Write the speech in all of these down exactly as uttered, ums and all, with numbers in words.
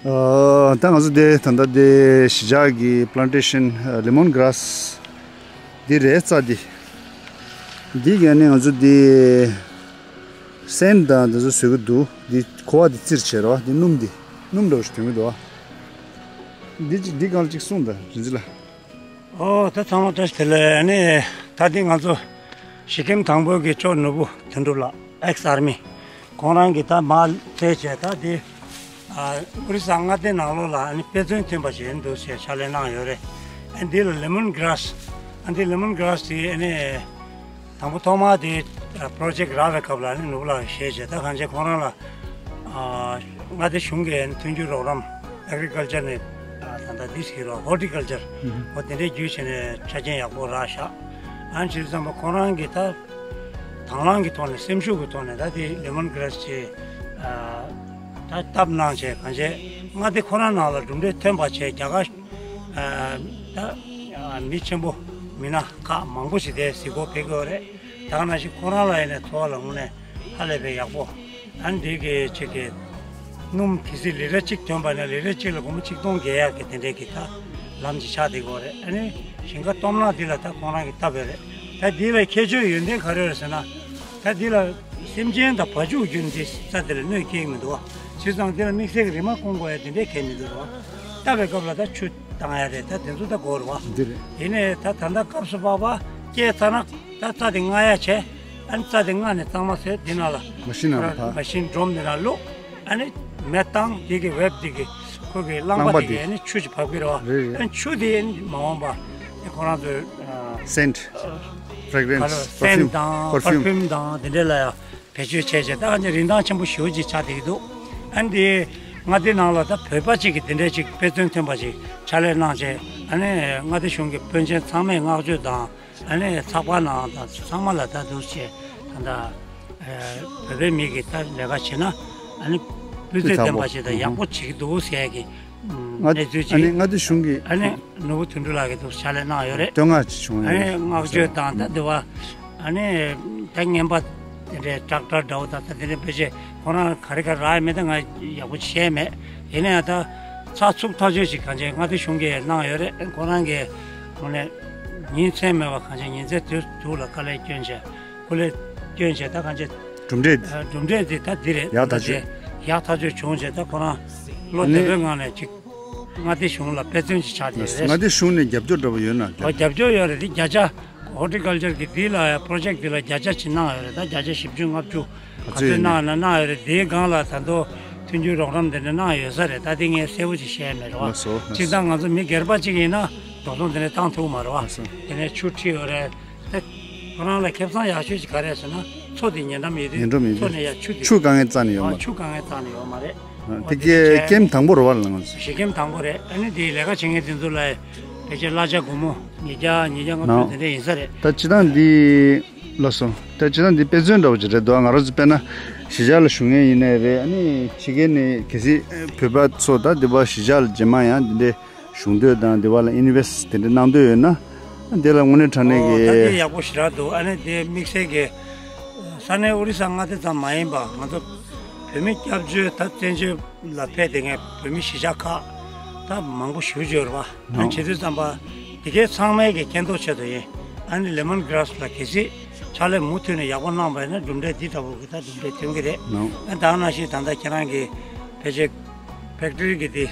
ཨ། ད་ང་ཚོ་དེ་ད་ལྟ་དེ་གཞིས་ཆགས་ཀྱི་པླན་ཊེ་ཤན་ལེ་མོན་གྷ་ར་སི་འདི་རེད། རྩྭ་འདི། འདི་གས་ནི་ང་ཚོ་དེ་སེན་ཊི་དང་དེ་ཚོ་བཟོ་གི་འདུག་འདི་ཁུ་བ་འདི་བཙིར་བྱས་རོ། འདི་སྣུམ་འདི་སྣུམ་འདྲ་བོ་ཞིག་ཐོན་གི་འདུག་འདི་ཅིག་འདི་གང་ཅིག་གསུངས་དང་རིན་ཆེན་ལགས། ཨོ། ད་ཚང་མ་བཀྲ་ཤིས་བདེ་ལེགས། ཨ་ནི་ད་འདི་ང་ཚོ་གཞིས་ཁྱིམ་དང་པོ་གི་ཅོ་ནོར་བུ་དོན་གྲུབ་ལགས། ཨེག་སི་ཨར་མི། ཁོང་རང་གིས་ད་མར་བཙལ་བྱས་ད་འདི། ཨ། ཨོ་རི་ས་མངའ་སྡེ་ནང་ལོགས་ལ་ཨ་ནི་དཔེ་མཚོན་ཐོན་པ་ཞིག་འདུག་ཟེར་ཕྱག་ལས་གནང་ཡོད་རེད། ཨ། འདི་ལ་ལེ་མོན་གྷ་ར་སི། ཨ། འདི་ལེ་མོན་གྷ་ར་སི་དེ་ཨ་ནི་དང་པོ་ཐོག་མར་དེ་པྲོ་ཇེག་རག་པའི་སྐབས་ལ་ཨ་ནི་ནོར་བུ་ལགས་ཀྱིས་ཞུས་བྱས། ད་གང་བྱས་ཁོང་རང་ལ། ཨ། མངའ་སྡེ་གཞུང་གི་མཐུན་འགྱུར་རོགས་རམ། ཨེག་རི་ཀལ་ཅར་ནས། ཨ། ད་ལྟ་འདི་ཟེར་རོ། ཧོར་ཊི་ཀལ་ཅར། ཨུ་ཧུ། འོ་དེ་འདྲའི་བརྒྱུད་བྱས་ནས་ཆ་རྐྱེན་ཡག་པོ་རག་ཤག་ཨ་ནི་བྱས་ཙང་མ་ཁོང་རང་གིས་ད་དང་བླངས་ཀྱི་ཐོག་ནས་སེམས་ཤུགས་ཀྱི་ཐོག་ནས་ད་དེ་ལེ་མོན་གྷ་ར་སི་ཅིག་ཨ། ད་བཏབ་གནང་བྱས། གང་བྱས་མངའ་སྡེ་ཁོ་རང་ནང་ལ་གྲུབ་འབྲས་ཐོན་པ་བྱས། རྒྱ་གར། ཨ། ད་མི་ཆེན་པོ་མི་སྣ་ཁག་མང་པོ་ཞིག་དེ་གཟིགས་སྐོར་ཕེབས་ཀྱི་ཡོད་རེད། ད་ག་ནང་བཞིན་ཁོ་རང་ལ་ཡིན་ནའི་འཚོ་བ་ལ་དངོས་གནས་ཧ་ལས་པའི་ཡག་པོ། ཨ་ནི་འདི་གི་ཅིག་གི་སྣུམ་གལ་སྲིད་ལི་ཊར་གཅིག་ཐོན་པ་ན་ལི་ཊར་གཅིག་ལ་སྒོར་མོ་ཆིག་སྟོང་བརྒལ་ཡག་གི་དེ་འདྲའི་གི་ད་ལམ་ཅིག་ཆགས་བསྡད་ཀྱི་ཡོད་རེད། ཨ་ནི་ཞིང་ཁ་སྟོང་ཕྲག་འདི་ལ་ད་ཁོང་རང་གིས་བཏབ་ཡོད་རེད། ད་འདི་ལ་ཁྱད་ཆོས་ཡོན་ཏན་ག་རེ་ཡོད་རེད་ཟེར་ན། ད་འདི་ལ་སེམས་ཅན་དང་བ་ཕྱུགས་བརྒྱུད་ནས་འདི་རྩྭ་འདི་ལ་གནོད་སྐྱེལ་གྱི་མི་འདུག་བ། བྱས་ཙང་འདི་ལ་དམིགས་བསལ་གྱི་རི་མ་སྐོང་དགོས་ཡ་དེ་འདྲའི་གལ་མི་འདུག་ར་བ། བཏབ་པའི་སྐབས་ལ་ད་ཆུ་བཏང་ཡ་རེད། ད་དེ་ཚོ་ད་དགོས་རེད་བ། འདི་རེད། དེ་ནས་ད་ད་ལྟ་སྐབས་སུ་བབས་པ་སྐྱེས་ཚར་ན། ད་རྩྭ་དེ་བརྔ་ཡ་བྱས། ཨ་ནི་རྩྭ་དེ་བརྔས་ནས་གཙང་མ་བཟོས། དེ་ནང་ལ་མ་ཤིན་ནང་ལ་ཕབ། མ་ཤིན་སྒྲོམ་དེ་ནང་བླུགས། ཨ་ནི་མེ་བཏང་། དེ་གི་ཝེབ་དེ་གི་ཁོ་གི་རླངས་པ་རླངས་པ་དེ་གི་དེ། ཨ་ནི་ཆུ་ཅིག་བབས་ཀྱི་རེད་བ། རེད་རེད། ཨ་ནི་ཆུ་དེ་ཨ་ནི་མ་འོངས་པ་ཨ་ཁོ་རང་ཚོའི་ཨ་སེན་ཊི། ཨ་ཕྲེག་རེན་སི། ག་ལ་སེན་ཊི་དང་པར་ཕིའུམ། པར་ཕིའུམ་དང་དེ་འདྲ་ལ་ཡང་བེད་སྤྱོད་བྱས་བྱས། ད་ཨ་ནི་རིན་ཐང་ཆེན་པོ་ཞེ་པོ་ཅིག་ཆགས་བསྡད་ཀྱི་འདུག་ཨ་ནི་དེ་མངའ་སྡེ་ནང་ལ་ད་བོད་པ་ཅིག་གིས་དེ་འདྲ་ཅིག་དཔེ་མཚོན་ཐོན་པ་ཅིག་ཕྱག་ལས་གནང་བྱས། ཨ་ནི་མངའ་སྡེ་གཞུང་གི་དཔོན་ཆེན་ཚང་མས་བསྔགས་བརྗོད་དང་། ཨ་ནི་ཚགས་པར་ནང་དང་ཚང་མ་ལ་ད་འདུག་བྱས། ད་ལྟ་ཨ་བོད་པའི་མི་གིས་ད་ལས་ཀ་བྱེད་ན་ཨ་ནི་སྤུས་ཚད་ལྡན་པ་ཞིག་དང་ཡག་པོ་བྱེད་ཀྱི་འདུག་ཟེར་གྱི་གནས་ཚུལ་ཅིག་ཨ་ནི་མངའ་སྡེ་གཞུང་གིས། ཨ་ནི་ནོར་བུ་དོན་གྲུབ་ལགས་ཀྱིས་འདུག་ཕྱག་ལས་གནང་ཡོད་རེད། བསྟོད་བསྔགས་ཅིག་བྱུང་། ཨ་ནི་ཡོད་བསྔགས་བརྗོད་དང་། ད་འདི་བ་ཨ་ནི་ད་རྔན་པ་དེ་འདྲའི་ཊེག་ཊར་འདྲ་བོ་དང་ད་དེ་འདྲའི་ཕལ་ཆེར་ཁོ་རང་ག་རེ་ག་རེ་རག་མེད། ད་ང་ཡག་པོ་ཤེས་མེད། ཡིན་ན་ཡང་ད་ཚགས་ཚུད་ཐག་ཆོད་ཅིག་གང་ཅི་མངའ་སྡེ་གཞུང་གིས་གནང་ཡོད་རེད། ཁོ་རང་གིས་དངོས་གནས་ཉིན་མཚན་མེད་པར་གང་ཅི་ཉིན་མཚན་དུས་དྲུག་ལ་དཀའ་ལས་བསྐྱོན་བྱས། སྐུ་ལས་བསྐྱོན་བྱས། ད་གང་ཅི་གྲུབ་འབྲས། ཨ་གྲུབ་འབྲས་དེ་ད་འདི་རེད། ཡག་ཐག་ཆོད། ཡག་ཐག་ཆོད་བྱུང་བྱས། ད་ཁོ་རང་བློ་བདེ་པོའི་ངང་ནས་ཅིག་མངའ་སྡེ་གཞུང་ལ་དཔེ་མཚོན་ཅིག་ཆགས་བསྡད་རེད། མངའ་སྡེ་གཞུང་ནས་རྒྱབ་སྐྱོར་འདྲ་པོ་ཡོད་ན། ཨོ་རྒྱབ་སྐྱོར་ཡོད་རེད། འདི་བརྒྱ་ཆ། ཧོར་ཊི་ཀལ་ཅར་གྱི་འདི་ལ་ཡང་པྲོ་ཇེག་འདི་ལ་བརྒྱ་ཆ་ཅིག་གནང་ཡོད་རེད། ད་བརྒྱ་ཆ་བཞི་བཅུ་ལྔ་བཅུ་ག་ཚོད་གནང་ན་གནང་ཡོད་རེད། དེའི་སྒང་ལ་ད་དུང་མཐུན་འགྱུར་རོགས་རམ་དེ་འདྲ་གནང་ཡོད་ས་རེད། ད་དེ་ངས་གསལ་པོ་ཅིག་བཤད་ཡ་མེད་རེད་བ། ལགས་སོ། སྤྱིར་བཏང་ང་ཚོ་མི་སྒེར་པ་ཅིག་ཡིན་ན་འགྲོ་སོང་དེ་འདྲ་བཏང་ཐུབ་ཀྱི་མ་རེད་བ། ལགས་སོ། དེ་ནས་ཆུ་ཁྲིད་ཡོད་རེད། ད་ཁོ་རང་ལ་ཁེ་བཟང་ཡག་ཤོས་ཅིག་ག་རེ་ཟེར་ན། མཚོ་དེ་ཉེ་འགྲམ་ཡོད་དུས། ཉེ་འགྲམ་ཡོད་དུས། མཚོ་ནས་ཡར་ཆུ་དེ། ཆུ་དཀའ་ངལ་རྩ་ནས་ཡོད་མ་རེད། ཨ་ཆུ་དཀའ་ངལ་རྩ་ནས་ཡོད་མ་རེད། དེ་གའི་ཀེམ་དང་པོ་རེད་བ། ལགས་སོ། གཞིས་ཀེམ་དང་པོ་རེད། ཨ་ནི་དེའི་ལས་ཀ་བྱེད་མཁན་དེ་ཚོ་ལ་ཕལ་ཆེར་གླ་ཆ་སྒོར་མོ་ཉིས་བརྒྱ། ཉིས་བརྒྱ་ལྔ་བཅུ། ནའོ། དེ་འདྲ་ཡིན་ས་རེད། ད་སྤྱིར་བཏང་འདི། ལགས་སོ། ད་སྤྱིར་བཏང་འདི་དཔེ་མཚོན་འདྲ་བོ་ཅིག་རེད་འདུག་ང་རང་ཚོ་དཔེར་ན་གཞིས་ཆགས་ལ་བཞུགས་མཁན་ཡིན་ནའི་རེད། ཨ་ནི་ཕྱི་རྒྱལ་ནས་གལ་སྲིད་བོད་པ་ཚོ་ད་འདི་པ་གཞིས་ཆགས་ལ་རྗེས་མ་ཡང་འདི་འདྲའི་བཞུགས་འདོད་དང་འདི་པ་ལ་ཨིན་ཝེ་སི་ཊི་དེ་འདྲ་གནང་འདོད་ཡོད་ན། འདི་ལ་དངོས་གནས་དྲང་གནས་ཨོ་ད་དེ་ཀྱི་ཡག་པོ་ཞེ་དྲག་འདུག་ཨ་ནི་དེ་དམིགས་བསལ་གྱི་ས་གནས་ཨོ་རི་ས་མངའ་སྡེ་ཙམ་མ་ཡིན་པ། ང་ཚོ་བོད་མི་སྐྱབས་བཅོལ་ད་བཙན་བྱོལ་ལ་ཕེབས་བསྡད་མཁན་བོད་མི་གཞིས་ཆགས་ཁག་ད་མང་པོ་ཞེ་པོ་ཅིག་ཡོད་རེད་བ། ཨ་ནི་ནའོ། བྱེད་དུས་ཙམ་པ་དེ་གའི་ཚང་མའི་གི་མཁྱེན་རྟོགས་ཆེད་དུ་ཡིན། ཨ་ནི་ལེ་མོན་གྷ་ར་སི་ལ་གལ་སྲིད་ཕྱག་ལས་མུ་མཐུད་ནས་ཡག་པོ་གནང་བ་ཡིན་ན་གྲུབ་འབྲས་འདི་འདྲ་བོ་གི་ད་གྲུབ་འབྲས་ཐོན་གྱི་རེད། ནའོ། ཨ་ད་ག་ནང་བཞིན་ད་ལྟ་ཁྱེད་རང་གི་ཕལ་ཆེར་ཕེག་ཊི་རི་གི་དེ།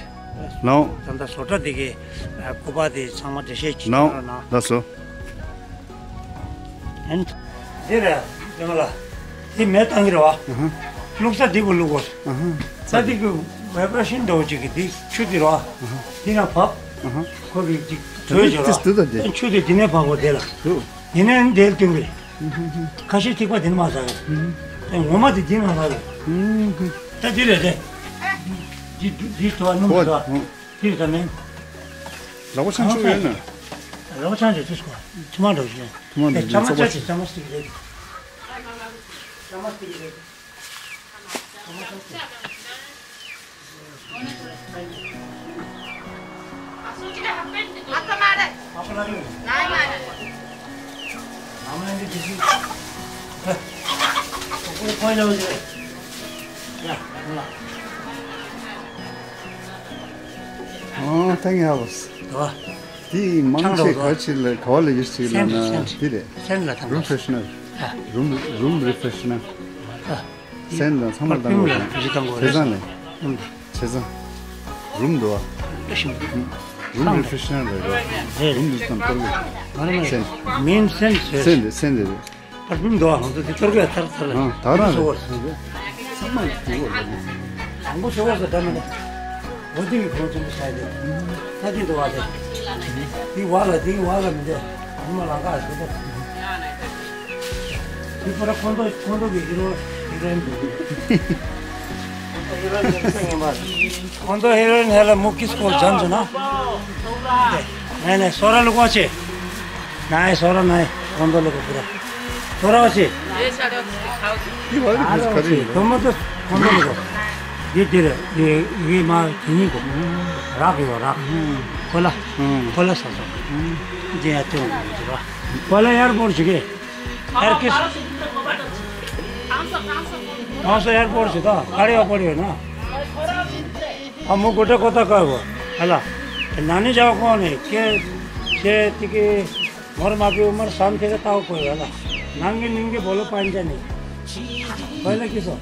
ནའོ། ད་ལྟ་བཟོ་གྲྭ་དེ་གི་སྐུ་པར་དེ་ཚང་མ་འགྲེལ་བཤད་ཅིག་ནའོ། གནང་རོགས་གནང་། ལགས་སོ། ཨན། འདི་རེད། རེད་མ་ལགས། དེ་མེ་བཏང་གི་རེད་བ། ཨ་ཧ། བླུགས་ས་དེ་གུ་བླུགས་དགོས། ཨ་ཧ། ས་དེ་གུ་ཝའི་བྷི་རེ་ཤན་འདྲ་བོ་ཅིག་གི་དེ་ཆུ་དེ་རེད་བ། ཨ་ཧ། དེ་ན་བབས། ཨ་ཧ། ཁོ་གི་ཅིག་དྲོད་ཅིག་རེད་བ། ཏིས་ཏུ་ད་དེ། ཨན་ཆུ་དེ་དེ་ནས་བབས་དགོས་དེ་ལ། དེ་ནས་དེ་ལ་བཏོན་གི་རེད། ཁ་ཤས་ཐིགས་པ་དེ་ནས་མར་ཟག་གི་རེད། ཨན་ངོ་མ་དེ་དེ་ནས་མར་ཟག་གི་རེད། ད་དེ་རེད་དེ། དེ་དེ་དུ་བ་སྣུམ་དུ་བ། ཐིག་ཙམ་མིན། ལག་པ་ཆང་ཆུང་ཡོད་ན། ལག་པ་ཆང་ཆུང་ཅིག་ཁོ། ཐུར་མ་འདྲ་བོ་ཞིག་ཐུར་མ་འདྲ་བོ་ཅིག་ཨེ་ཆ་མ་ཆ་ཅིག་ཆ་མ་སྟིག་རེད། ཆ་མ་སྟིག་རེད། ཆ་མ་ཆ་ཅིག་ཨོ་ཐེང་ཡ་བོ། དོ། དེ་མང་ཆེ་ག་ཅི་ལ་ག་བ་ལ་ཡོད་ཅིག་ལ་ན་དེ་རེད། སེན་ལ་ཐང་། རུམ་ཕེ་ཤི་ནར། རུམ་རུམ་རི་ཕེ་ཤི་ནར། སེན་དང་ཚང་མ་བཏང་དགོས་དང་། བྱས་ཙང་ནས། བྱས་ཙང་། རུམ་འདུག་ཨ། རུམ་རི་ཕེ་ཤི་ནར་རེད་རོ། རུམ་འདི་ཙམ་གཏོར་དགོས། སེན། མིན་སེན་ཟེར། སེན་དེ་སེན་དེ་རེད། པར་ཕུམ་འདུག་ཨ། ཧང་ཚོ་དེ་གཏོར་དགོས་ཐར་ཐར་ལ། ཨ་ད་རང་རེད། ཚང་མ་འདུག་ཨ། དང་པོ་ཟེར་བ་ཟེར་ད་མི་འདུག་འོ་དེ་གི་ཁོང་ཚོ་མི་ཤ་དེ། ད་དེ་འདུག་བ་དེ། དེ་བ་ལ་དེ་བ་ལ་མི་འདུག་ཉི་མ་ལང་ཀ་ཟེར་ད། དེ་པར་ཁོང་ཚོ་ཁོང་ཚོ་གི་ཧི་རོ་ཧི་རོ་ཡིན་འདུག་ཁོང་ཚོ་ཧི་རོ་ཡིན་ས་ངེས་པ། ཁོང་ཚོ་ཧི་རོ་ཡིན་ཧེ་ལ་མུ་ཁིས་སྐོར་ཇམ་ཟེར་ན། ནས་ནས་སོ་ར་ལུག་པ་ཆེ། ནའི་སོ་ར་ནའི་ཁོང་ཚོ་ལུག་པ་ཁུ་ར། སོ་ར་ཆེ། དེ་བ་ལི་ཁུ་ཁ་རི་ཡིན་ལ། དོ་མ་དོ་ཁོང་ཚོ་ལུག་པ། དེ་དེ་རེད་དེ་དེ་མ་དེ་གཉིས་གོ། རག་ཡོད་རག་ཁོ་ལ། ཁོ་ལ་ས་སོ། དེ་ཡ་དེ་འོང་གི་ར། ཁོ་ལ་ཡར་བོར་ཞིག་གེ། ཨར་ཀིས། ཁོང་ཚོ་ཨེར་པོར་ཞིག་ད་ཁ་རེ་ཡོད་པོ་རེད་ན། ཨ་མོ་གོ་ཏྲ་ཀོ་ཏ་ཀ་བོ། ཧ་ལ། ན་ནི་ཇའོ་ཁོང་ནས་ཁྱེད་ཁྱེད་ཏི་ཀི་མོར་མ་པི་མར་སམ་ཁྱེད་ཀ་ཏའོ་ཀོ་ཡོད་ལ། ནང་གི་ནིང་གི་བོ་ལོ་པན་ཅ་ནི། བོ་ལོ་ཀི་སོ།